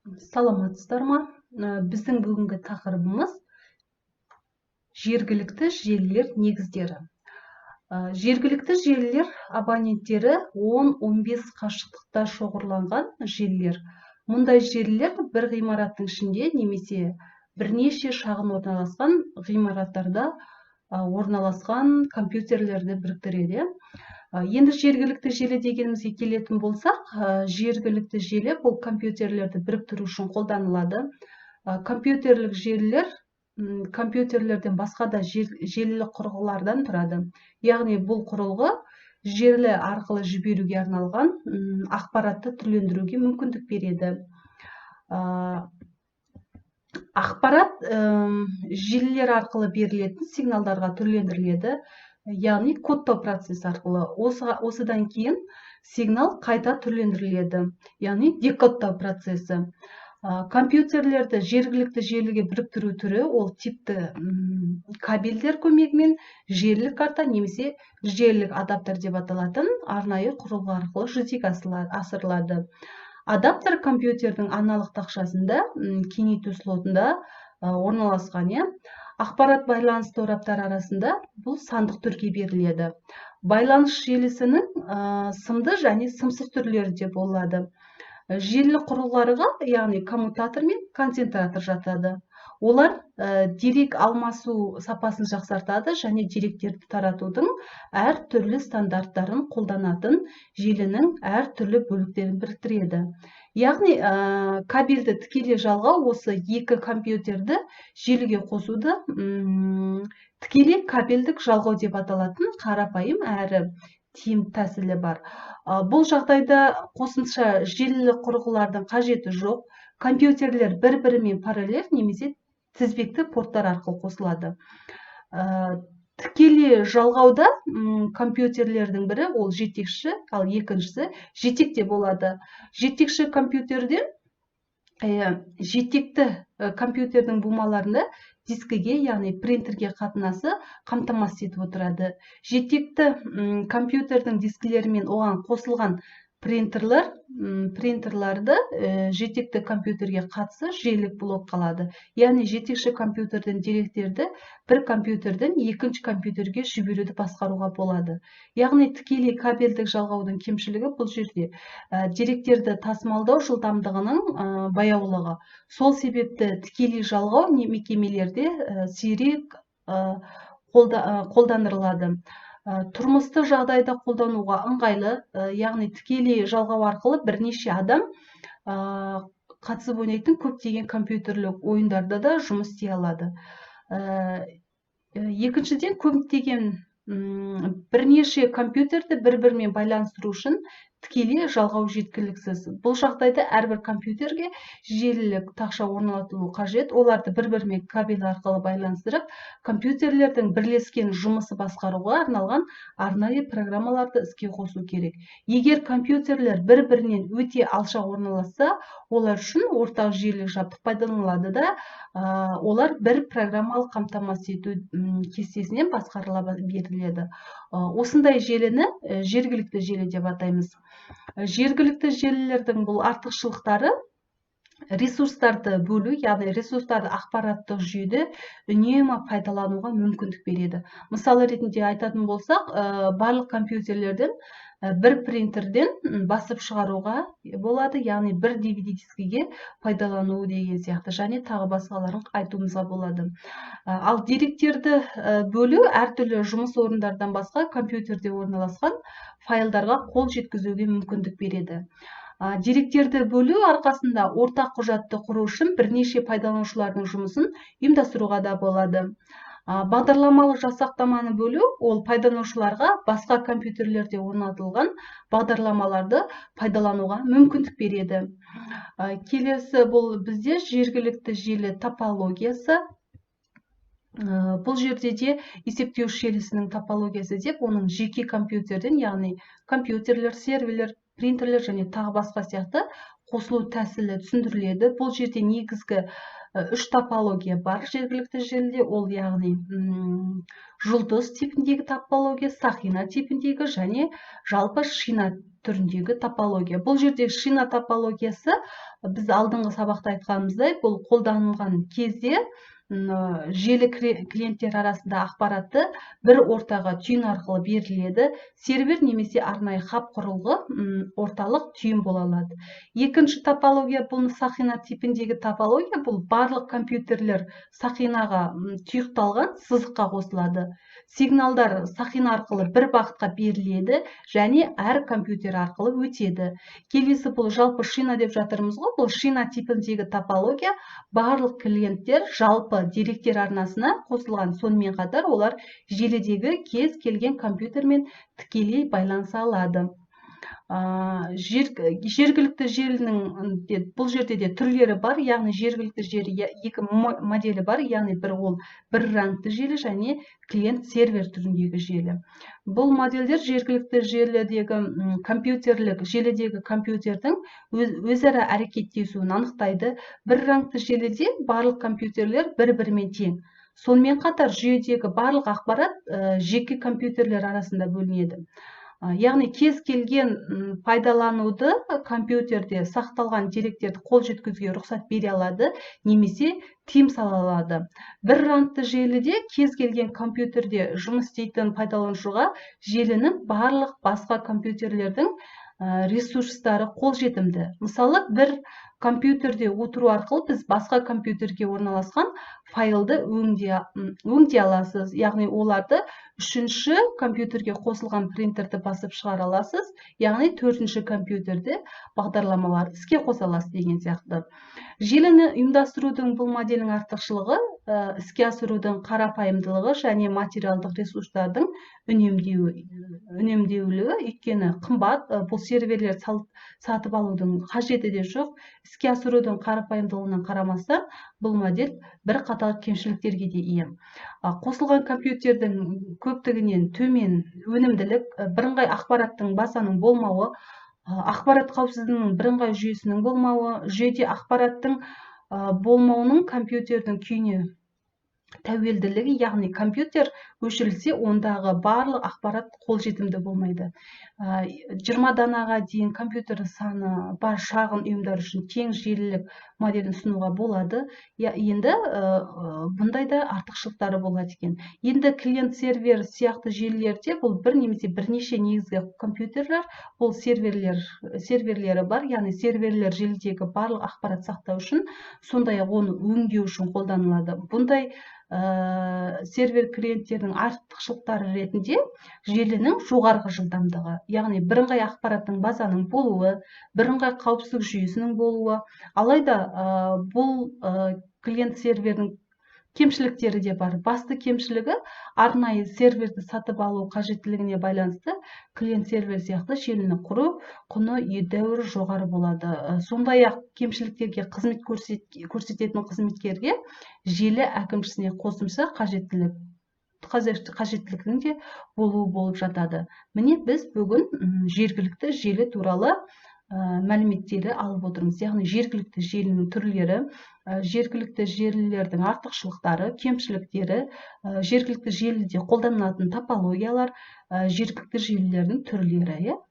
Саламатсыздар ма? Біздің бүгінгі тақырыбымыз жергілікті желілер негіздері. Жергілікті желілер абоненттері 10-15 қашықтықта шоғырланған желілер. Мұндай желілер бір ғимараттың ішінде немесе бірнеше шағын орналасқан ғимараттарда орналасқан компьютерлерді біріктіреді. Енді жергілікті желі дегенімізге келетін болсақ, жергілікті желі бұл компьютерлерді біріктіру үшін қолданылады. Компьютерлік желілер компьютерлерден басқа да желілік құрылғылардан тұрады. Яғни бұл құрылғы желі арқылы жіберуге арналған ақпаратты түрлендіруге мүмкіндік береді. Ақпарат желілер арқылы берілетін сигналдарға түрлендіріледі, яғни кодтау процесі арқылы. Осыдан кейін сигнал қайта түрлендіріледі, яғни декодтау процесі. Компьютерлерді жергілікті желіге біріктіру түрі ол типті кабельдер көмегімен желілік карта немесе желілік адаптер деп аталатын арнайы құрылғы арқылы жүзеге асырылады. Адаптер компьютердің аналық тақшасында, кеңейту слотында орналасқан, иә. Ақпарат байланыс тораптары арасында бұл сандық түрге беріледі. Байланыс желісінің сымды және сымсыз түрлері де болады. Желілік құрылғыларға, яғни коммутатор мен концентратор жатады. Олар дерек алмасу сапасын жақсартады және деректерді таратудың әр түрлі стандарттарын қолданатын желінің әр түрлі бөліктерін біріктіреді. Яғни кабельді тікелей жалғау осы екі компьютерді желіге қосуды тікелей кабельдік жалғау деп аталатын қарапайым әрі тиімді тәсілі бар. Бұл жағдайда қосымша желілік құрылғылардың қажеті жоқ. Компьютерлер бір-бірімен параллель немесе тізбекті порттар арқылы қосылады. Тікелей жалғауда компьютерлердің бірі ол жетекші, ал екіншісі жетекте болады. Жетекші компьютерден жетекті компьютердің бумаларында дискіге, яғни принтерге қатынасы қамтамасыз етіп отырады. Жетекті компьютердің дискілері мен оған қосылған принтерларды жетекті компьютерге қатысы желілік блок қалады. Яғни жетекші компьютерден деректерді бір компьютерден екінші компьютерге жіберуді басқаруға болады. Яғни тікелей кабельдік жалғаудың кемшілігі бұл жерде деректерді тасымалдау жылдамдығының баяулығы. Сол себепті тікелей жалғау мекемелерде сирек қолданылады. Тұрмыстық жағдайда қолдануға ыңғайлы, яғни тікелей жалғау арқылы бірнеше адам қатысып ойнайтын көптеген компьютерлік ойындарда да жұмыс істей алады. Екіншіден, көптеген бірнеше компьютерді бір-бірімен байланыстыру үшін тікелей жалғау жеткіліксіз. Бұл жағдайда әрбір компьютерге желілік тақша орнатылуы қажет. Оларды бір-бірімен кабель арқылы байланыстырып, компьютерлердің бірлескен жұмысы басқаруға арналған арнайы программаларды іске қосу керек. Егер компьютерлер бір-бірінен өте алшақ орналасса, олар үшін ортақ желілік жабдық пайдаланылады да, олар бір программалық қамтамасыз ету кестесінен басқарыла беріледі. Осындай желіні жергілікті желі деп атаймыз. Жергілікті желілердің бұл артықшылықтары ресурстарды бөлу, яғни ресурстарды ақпараттық жүйеде үнемі пайдалануға мүмкіндік береді. Мысалы ретінде айтатын болсақ, барлық компьютерлерден бір принтерден басып шығаруға болады, яғни бір DVD дискіге пайдалану деген сияқты және тағы басқаларын айтуымызға болады. Ал деректерді бөлу әртүрлі жұмыс орындардан басқа компьютерде орналасқан файлдарға қол жеткізуге мүмкіндік береді. Деректерді бөлу арқасында ортақ құжатты құру үшін бірнеше пайдаланушылардың жұмысын ұйымдастыруға да болады. Бағдарламалық жасақтаманы бөлу ол пайдаланушыларға басқа компьютерлерде орнатылған бағдарламаларды пайдалануға мүмкіндік береді. Келесі бұл бізде жергілікті желі топологиясы. Бұл жерде де есептеуіш желісінің топологиясы деп, оның жеке компьютерден, яғни компьютерлер, серверлер, принтерлер және тағы басқа сияқты қосылу тәсілі түсіндіріледі. Бұл жерде негізгі үш топология бар жергілікті желіде, ол яғни жұлдыз типіндегі топология, сақина типіндегі және жалпы шина Түріндегі топология. Бұл жерде шина топологиясы, біз алдыңғы сабақта айтқанымыздай, бұл қолданылған кезде желі клиенттер арасында ақпаратты бір ортаға түйін арқылы беріледі. Сервер немесе арнайы хаб құрылғы орталық түйін бола алады. Екінші топология — бұл сақина типіндегі топология. Бұл барлық компьютерлер сақинаға тұйықталған сызыққа қосылады. Сигналдар сақина арқылы бір бағытқа беріледі және әр компьютер арқылы өтеді. Келесі, бұл жалпы шина деп жатырмыз ғой. Бұл шина типіндегі топология: барлық клиенттер жалпы деректер арнасына қосылған, сонымен қатар олар желідегі кез келген компьютермен тікелей байланыса алады. Жергілікті желінің бұл жерде де түрлері бар, яғни жергілікті желі екі моделі бар, яғни бір ол бір рангты желі және клиент сервер түріндегі желі. Бұл модельдер жергілікті желідегі компьютерлік желідегі компьютердің өзара әрекеттесуін анықтайды. Бір рангты желіде барлық компьютерлер бір бірімен тең, сонымен қатар жүйедегі барлық ақпарат жеке компьютерлер арасында бөлінеді, яғни кез келген пайдалануды компьютерде сақталған деректерді қол жеткізуге рұқсат бере алады немесе тыйым сала алады. Бір рангты желіде кез келген компьютерде жұмыс істейтін пайдаланушыға желінің барлық басқа компьютерлердің ресурстары қолжетімді. Мысалы, бір компьютерде отыру арқылы біз басқа компьютерге орналасқан файлды өңдей аласыз, яғни оларды үшінші компьютерге қосылған принтерді басып шығара аласыз, яғни төртінші компьютерде бағдарламаларды іске қоса аласыз деген сияқты. Желіні ұйымдастырудың бұл моделінің артықшылығы — іске асырудың қарапайымдылығы және материалдық ресурстардың үнемдеулігі, өйткені қымбат бұл серверлер сатып алудың қажеті де жоқ. Іске асырудың қарапайымдылығына қарамастан, бұл модель бірқатар кемшіліктерге де ие: қосылған компьютердің көптігінен төмен өнімділік, бірыңғай ақпараттың базаның болмауы, ақпарат қауіпсіздігінің бірыңғай жүйесінің болмауы, жүйеде ақпараттың болмауының компьютердің күйіне тәуелділігі, яғни компьютер өшірілсе, ондағы барлық ақпарат қолжетімді болмайды. 20 данаға дейін компьютер саны бар шағын ұйымдар үшін тең желілік моделін ұсынуға болады. Енді бұндай да артықшылықтары болады екен. Енді клиент сервер сияқты желілерде бұл бір немесе бірнеше негізгі компьютерлер, бұл серверлері бар, яғни серверлер желідегі барлық ақпарат сақтау үшін, сондай ақ оны өңдеу үшін қолданылады. Бұндай сервер клиенттердің артықшылықтары ретінде желінің жоғарғы жылдамдығы, яғни бірыңғай ақпараттың базаның болуы, бірыңғай қауіпсіздік жүйесінің болуы. Алайда бұл клиент сервердің кемшіліктері де бар. Басты кемшілігі — арнайы серверді сатып алу қажеттілігіне байланысты клиент сервер сияқты желіні құру құны едәуір жоғары болады. Сондай ақ кемшіліктерге қызмет көрсететін қызметкерге, желі әкімшісіне қосымша қажеттілігінің де болуы болып жатады. Міне, біз бүгін жергілікті желі туралы мәліметтері алып отырмыз, яғни жергілікті желінің түрлері, жергілікті желілердің артықшылықтары, кемшіліктері, жергілікті желіде қолданылатын топологиялар, жергілікті желілердің түрлері, иә.